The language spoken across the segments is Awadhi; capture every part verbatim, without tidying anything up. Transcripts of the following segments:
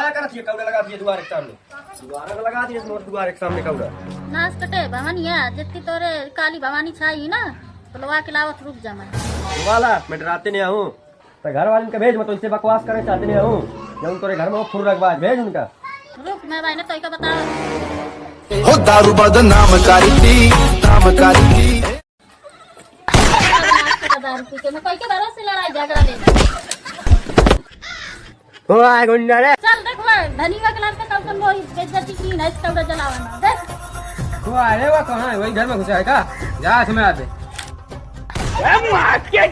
का करत हिया, कौड़ा लगा दिया दुआरे के सामने। दुआरा में लगा दिया मोर दुआरे के सामने कौड़ा। नास कटे भवनिया, जितनी तोरे काली भवानी छाई ना, तो लवा के लावत रुक जा मैं। वाला, मैं डराते नहीं हूँ। तो घर वाले के भेज, मैं तो इनसे बकवास करे चाहते नहीं हूँ। जौन तोरे घर में वो फुर्रकबाज, भेज उनका। रुक, मैं भाई ने तो इका बताओ। हो दारू बदनाम करती, नाम करती। दारू पी के मैं कोई के भरोसे लड़ाई झगड़ा नहीं। ओ आए गुंडा रे। चल देख ला, धनीवा के लड़का कल कल वही बेइज्जती की नहीं, कौड़ा जलावा ना। देख। ओ अरे वो कहाँ है? वही घर में घुसा है का? जा समय आते। ए मार के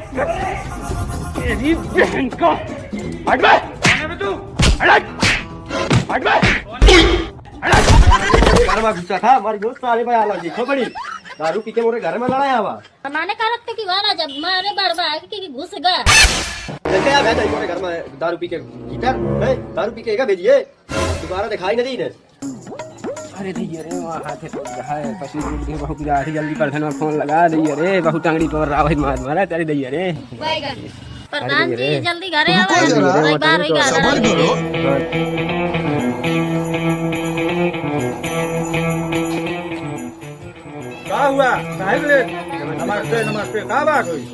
तेरी बहन का। हट बे। कौन है बे तू? हट। हट बे। हट। घर में घुसा था, हमारी दोस्त सारे भाई आला जी, खोपड़ी। दारू पी के मोरे घर में लड़ाया हुआ। माने करत के कि वाला जब मारे बड़बा के कि घुस गा। देखा है, भेजा मोरे घर में दारू पी के भीतर, हैं? दारू पी के का भेजिए? दुबारा दिखाई नहीं दे। अरे दैया रे, वहाँ हाथे तो है, पसीज उठ गए, बहुत गाड़ी, जल्दी प्रधान में फोन लगा दैया रे, बहुत टंगड़ी पर रावत मार मारा, अरे दैया रे। बैगन। प्रधान जी, जल्दी घरे आवा। रुको जरा, एक बार वही गाना सबर करो। का हुआ? काहे के लिए? नमस्ते, नमस्ते। का बात हुई?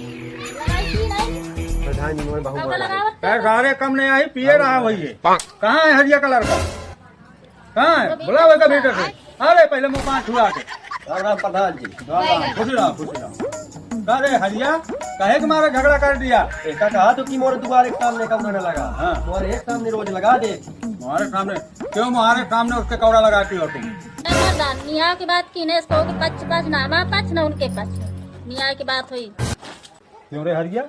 प्रधान जी, मैं बहुत कब बोला। लगावत? अरे, सारे कम नहीं आई, पिए रहा वही है। कहाँ है हरिया का लड़का? कहाँ है? बुलाओ इनका भीतर से। अरे, पहले मुँह पाँच छुआ के। राम राम प्रधान जी। राम राम। खुश रहो, खुश रहो। अरे हरिया, काहे के मारे झगड़ा कर दिया? एका कहा तो कि मोरे दुआरे के सामने कौड़ा न लगा। हाँ। मोरे एक सामने रोज लगा दे। मोरे सामने? क्यों मोरे सामने उसके कौड़ा लगाती हो तुम? नहीं प्रधान, निया की बात की नहीं, इसको कि पक्ष पक्ष ना, हमारा पक्ष ना उनके पक्ष। निया की बात हुई। क्यों रे हरिया,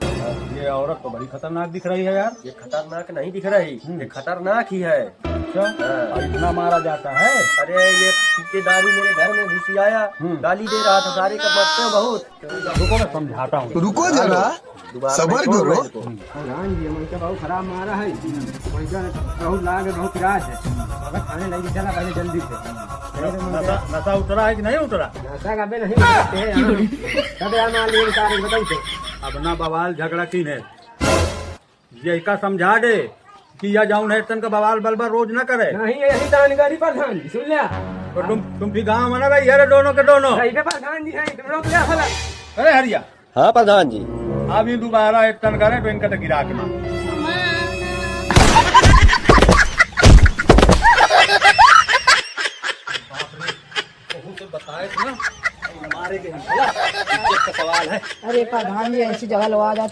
ये औरत तो बड़ी खतरनाक दिख रही है यार। ये खतरनाक नहीं दिख रही, हम्म। ये खतरनाक ही है। अच्छा, हाँ। और इतना मारा जाता है? अरे ये पी के दारू मेरे घर में घुसी आया, हम्म। गाली दे रहा था सारे का, मरते हो बहुत। रुको मैं समझाता हूँ। रुको जरा, दोबारा सबर मैं छोड़ करो। रहा हूँ इसको। प्रधान जी, हम इनका बहुत खराब मारा है, इनका बहुत लाग है, बहुत इलाज है। मगर थाने लेके चला पहले जल्दी से। नशा, नशा उतरा है कि नहीं उतरा? नशा का बे नहीं उतरते हैं, हाँ। तब यार मान लीजिए सारे बताओ तो। अब ना बवाल झगड़ा की है, ये का समझा दे कि या जाऊन है तन का बवाल बलबा रोज ना करे। नहीं, यही दानकारी प्रधान जी, सुन लिया। तो तुम, तुम भी गाँव में ना रही, अरे दोनों के दोनों। सही पे प्रधान जी हैं, तुम लोग क्या भला? अरे हरिया, हाँ प्रधान जी। अभी दोबारा एक तन करे तो इनका तो गिरा के मार। कहूँ से बताए थे ना, मारे के हम बोला, इज्जत का सवाल है। अरे प्रधान जी, ऐसी जगह लवा जात